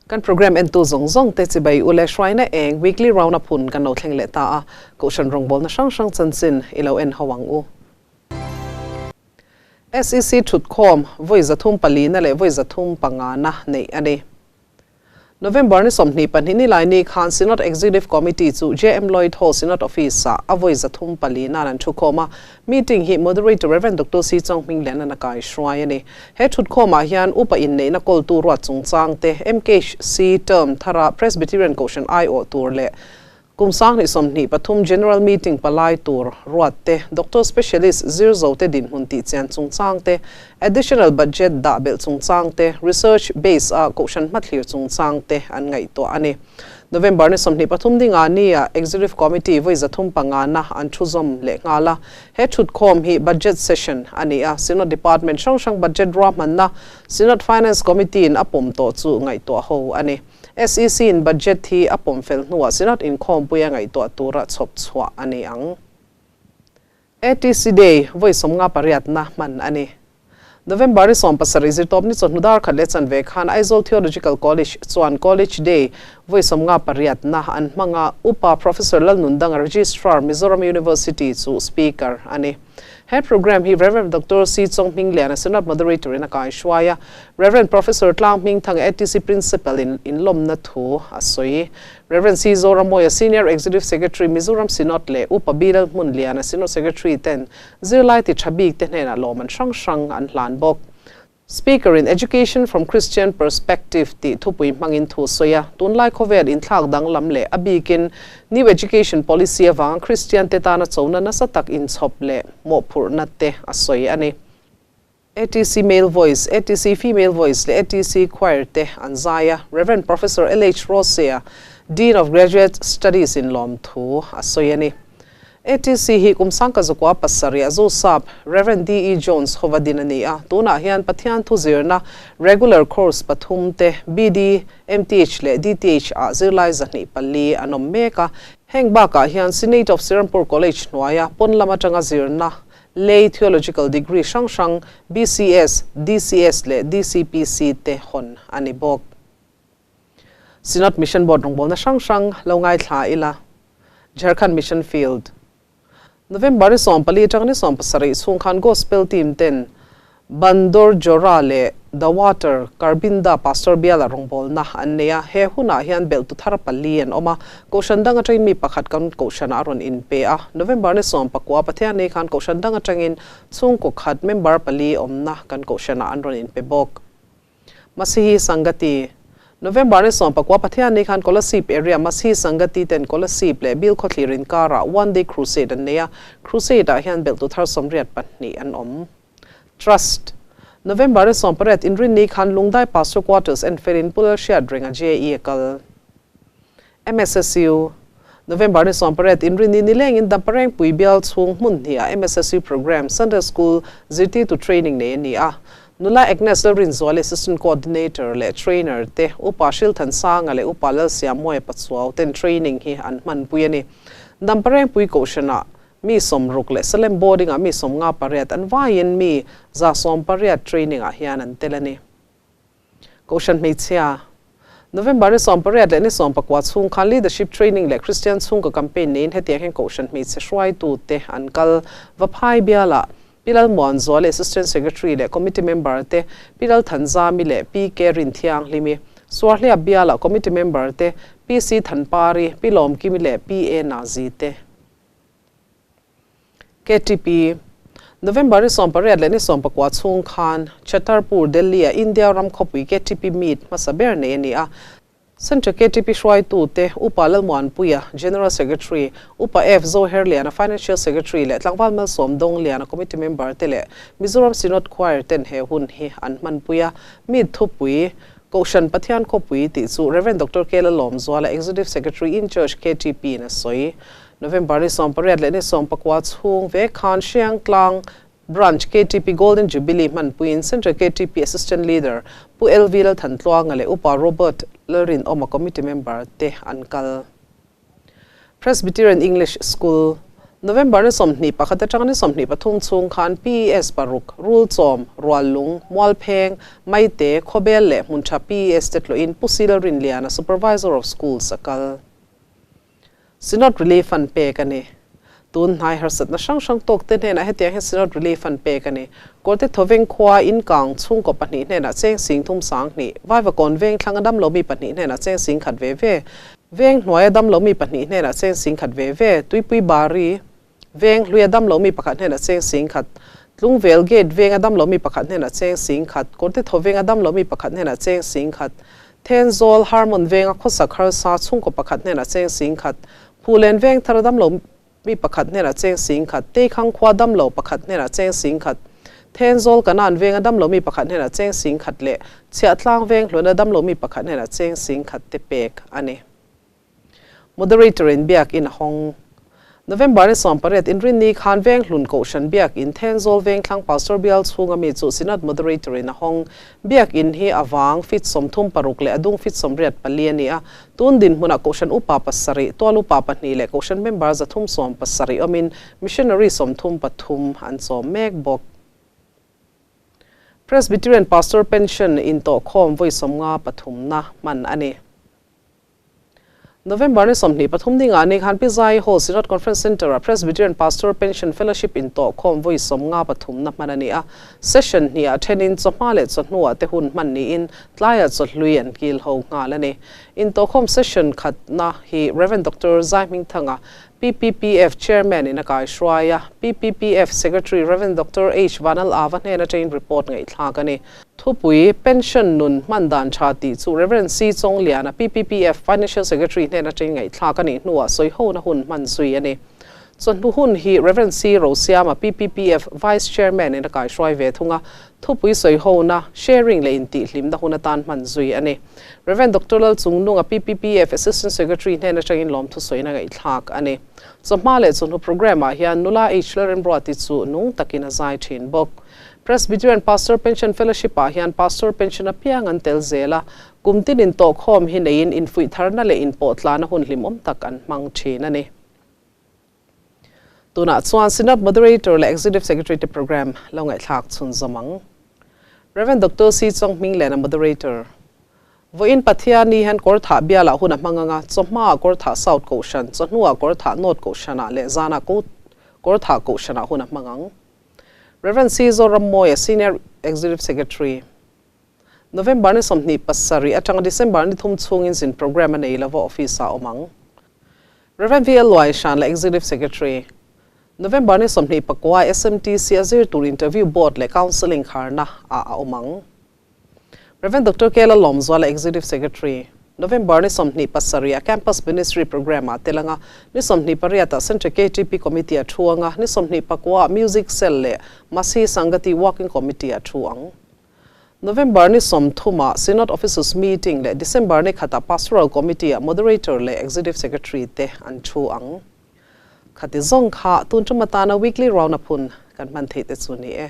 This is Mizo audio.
Kan program entu zawng zawng te chibai u le hruaina eng weekly round up hun kan lo thleng leh ta a, Kohhran rawngbawlna hrang hrang chanchin i lo en ho ang u. SEC thutkhawm vawi 304na leh vawi 305na neih a ni. November ni 22 ni lai ni khan Synod Executive Committee chu JM Lloyd Hall Synod Office-ah a vawi 34 nan an thukhawm a, meeting hi Moderator Rev. Doctor Si Chong Hming Lian an a kai hruai a ni. He thutkhawmah hian upa inneihna kawltu ruat chungchang te, MKC term thara Presbyterian Kohhran aiawh tur leh Kum 2023 General Meeting palai tur ruat te, Doctor Specialist zir zo te dinhmun tih chian chungchang te, Additional Budget dah belh chungchang te, Research Base a Kohhran hmathlir chungchang te an ngaihtuah a ni. November ni 23 dingah nia Executive Committee vawi 305 na an thu zawm leh nghal a. He thutkhawm hi Budget Session a ni a, Synod Department hrang hrang budget ruahmanna Synod Finance Committee in a pawm tawh chu ngaihtuah ho a ni. SEC in budget hi a pawm fel hnuah Synod inkhawmpui a ngaihtuah tura chhawp chhuah a ni ang. ATC Day vawi 58na hman a ni. November ni 17 zirtawp ni chawhnu dar khat leh chanve khan Aizawl Theological College chuan College Day vawi 58na an hmang a, Upa Professor Lalnundanga Registrar Mizoram University chu Speaker a ni. He program hi Rev. Doctor Si Chong Hming Lian a Synod Moderator in a kai hruai a, Rev. Professor Tlang Hming Thang ATC Principal in inlawmna thu a sawi. Rev. Si Zoramawia Senior Executive Secretary Mizoram Synod leh Upa Bilal Hmun Lian a Synod Secretary ten zirlai ti tha bik te hnenah lawm an hrang hrang an hlan bawk. Speaker in Education from Christian Perspective tih thupui hmangin thu sawi a, tunlai khawvel inthlak danglam leh a bikin New Education Policy avanga Christian te tana chona nasa tak inchhawp leh mawhphurhna te a sawi a ni. ATC Male Voice, ATC Female Voice leh ATC Choir te an zai a, Rev. Professor LH Rosea, Dean of Graduate Studies in lawmthu a sawi a ni. ATC hi kum 1907 a zu sap Rev. D. E. Jones hova din a ni a, tunah hian Pathian thu zirna regular course pathum te BD, MTH leh DTH ah zirlai 204 an awm mek a. Heng bakah hian Senate of Serampore College hnuaia pawn lam atanga zirna lay theological degree hrang hrang BCS, DCS leh DCPC te hawn a ni bawk. Synod Mission Board rawngbawlna hrang hrang lo ngaithla ila. Jharkhand Mission Field. November ni 14 atanga ni 17 chhung khan Gospel Team ten Bandor Jora leh The Water Karbinda Pastor biala rawngbawlna an nei a, he hunah hian belh tu thar pali an awm a, Kohhran dang atangin mi pakhat kan Kohhranah a rawn inpe a. November ni 19 Pathian nei khan Kohhran dang atangin chhungkaw khat member pali awmna kan Kohhranah an rawn inpe bawk. Masihi Sangati. November ni 19 Pathian ni khan Kolasib area Masihi Sangati ten Kolasib leh Bil khawthlir inkarah One Day Crusade an nei a, Crusade ah hian belh tu thar 82 an awm. Trust. November ni 18 inrin ni khan Lungdai Pastor Quarters en felin Pulal hriat reng a JE a kal. MSSU. November ni 18 inrin ni nilengin Dampareng pui bial chhung hmun hnih ah MSSU program Sunday School zirtirtu training nei a ni a. Nula Agnes Lalrinzuali Assistant Coordinator leh Trainer te Upa Hrilthan Sanga leh Upa Lalsiamawia Pachuau ten training hi an hmanpui a ni. Dampareng pui Kohhranah mi 60 leh Salem boarding ah mi 58 an vaiin mi 180 training ah hian an tel a ni. Kohhran hmeichhia. November ni 18 leh ni 19 chhung khan leadership training leh Christian chhungkaw campaign neiin hetiang hian Kohhran hmeichhe hruaitu te an kal. Vaphai bialah Pi Lalmuanzuali Assistant Secretary leh Committee member te Pi Lalthanzami leh Pi K Rinthianghlimi, Suarhliap bialah Committee member te Pi C Thanpari, Pi Lawmkimi leh Pi A Nazi te. KTP. November ni 18 leh ni 19 chhung khan Chhatarpur, Delhi a India ram khawpui KTP meet hmasa ber nei a ni a. Central KTP hruaitu te Upa Lalmuanpuia, General Secretary, Upa F Zoherliana, Financial Secretary leh Tlangval Malsawm Dongliana, Committee member te leh Mizoram Synod Choir ten he hun hi an hmanpui a. Meet thupui Kohhran Pathian khawpui tih chu Rev. Doctor K Lalawmzuala, Executive Secretary in Church KTP in a sawi. November ni 18 leh ni 19 chhung ve khan Hriangtlang Branch KTP Golden Jubilee hmanpuiin Central KTP Assistant Leader Pu LV Lalthantluanga leh Upa Robert Lalrinawma Committee member te an kal. Presbyterian English School. November ni 21 atanga ni 23 chhung khan PES paruk, Rulchawm, Ruallung, Mualpheng, Maite, Khawbel leh Hmuntha PES te tlawhin Pu Sil Rinliana, Supervisor of Schools a kal. Synod Relief Fund pek a ni. Tun hnai harsatna hrang hrang tawk te hnenah hetiang hian Synod Relief Fund pek a ni. Kawrte Thawveng khua inkang chhungkaw pahnih hnenah cheng 3000 20, Vaivakawn veng thlanga damlomi pahnih hnenah cheng 10,000 ve ve, veng hnuaia damlomi pahnih hnenah cheng 10,000 ve ve, Tuipui Bari veng hluia damlomi pakhat hnenah cheng 10,000, Tlungvel Gate venga damlomi pakhat hnenah cheng 10,000, Kawrte Thawvenga damlomi pakhat hnenah cheng 10,000, Thenzawl Harmon venga khawsak harsa chhungkaw pakhat hnenah cheng 10,000, Phulen veng thara damlo mi pakhat hnenah cheng 10,000, Teikhang khua damlo pakhat hnenah cheng 10,000, Thenzawl Kanan venga damlo mi pakhat hnenah cheng 10,000 leh Chhiahtlang veng hluna damlo mi pakhat hnenah cheng 10,000 te pek a ni. Moderator in biak in a hawng. November ni 18 Inrinni khan veng hlun Kohhran biak in Thenzawl Vengthlang Pastor bial chhunga mi chu Synod Moderator in a hawng. Biak in hi a vang feet 36 leh a dung feet 84 a ni a. Tun dinhmunah Kohhran upa pasarih, tual upa pahnih leh Kohhran member 317 awmin Missionary 33 an chawm mek bawk. Presbyterian Pastor Pension intawhkhawm vawi 53na hman a ni. November ni 23 dingah ni khan Pi Zai Hall Synod Conference Centre-ah Presbyterian Pastor Pension Fellowship intawhkhawm vawi 53na hman a ni a. Session hniah thenin chawhma leh chawhnuah te hun hman niin tlaiah chawhlui an kil ho nghal a ni. Intawhkhawm session khatna hi Rev. Doctor Zai Hmingthanga, PPPF Chairman in a kai hruai a, PPPF Secretary Rev. Doctor H Vanal Ava hnen atangin report ngaihthlak a ni. Thupui, Pension nun hman dan tha tih chu Rev. C Chawngliana, PPPF Financial Secretary hnen atangin ngaihthlak a nih hnuah sawihona hun hman zui a ni. Chawhnu hun hi Rev. C Rosiama, PPPF Vice Chairman in a kai hruai ve thung a, thupui sawihona, sharing leh intihhlimna hun atan hman zui a ni. Rev. Doctor Lalchungnunga, PPPF Assistant Secretary hnen atangin lawmthu sawina ngaihthlak a ni. Chawhma leh chawhnu programme ah hian nula H Lalremruati chu nung takin a zai thin bawk. Presbyterian Pastor Pension Fellowship ah hian Pastor Pension apiang an tel zel a, kum tin intawhkhawm hi neiin infuih tharna leh inpawhtlana hun hlimawm tak an hmang thin a ni. Tunah chuan Synod Moderator leh Executive Secretary te programme lo ngaihthlak chhunzawm ang. Rev. Doctor C. Chonghminglena Moderator. Vawiin Pathiani hian Kawrthah bialah hun a hmang anga, chawhmaah Kawrthah South Kohhran, chawhnuah Kawrthah North Kohhranah leh zanah Kawrthah Kohhranah hun a hmang ang. Rev. C. Zorammawia, Senior Executive Secretary. November ni 27 atanga December ni 3 chhungin zin programme a nei lova office-ah awm ang. Rev. V. L. Luaihran leh Executive Secretary. November ni 29 SMTC a zir tur interview board leh counselling kharna ah a awm ang. Rev. Doctor K. Lalawmzuala Executive Secretary. November ni 27 a Campus Ministry Programme ah tel anga, ni 28 ah Centre KTP Committee a thu anga, ni 29 ah Music Cell leh Masi Sangati Working Committee a thu ang. November ni 30 ah Synod Officers Meeting leh December ni khat ah Pastoral Committee ah Moderator leh Executive Secretary te an thu ang. Khati zawng kha tun tum atana Weekly Round-up hun kan hman theih te chu ni e.